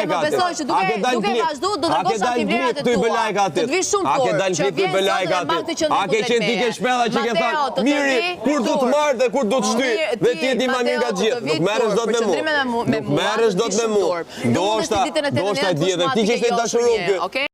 Dhe më besoj që duke duke vazhduar. tu do A ke tregosh dalë aty në vlerat klip e tu i tua. bë like Të atit? të vi shumë A ke turp dalë në që klip tu i vjen bë sot like dhe mban atit? këtë qëndrim A ke kundrejt qenë ti ke meje. shpella që ke Mateo, thënë, të të Miri, vi kur du të turp. marr dhe kur du të shty, Mirë, dhe ti, ti e di ma mirë nga Mateo, të gjithë. të Nuk vi merresh turp dot për me mua. qëndrimin me mu- me Nuk mua, merresh të vi dot me shumë mua. turp. Nuk mundesh Ndoshta, ti ditën e ndoshta 18 di edhe të ti që ke ishte joshur dashuruar një, ky. okay?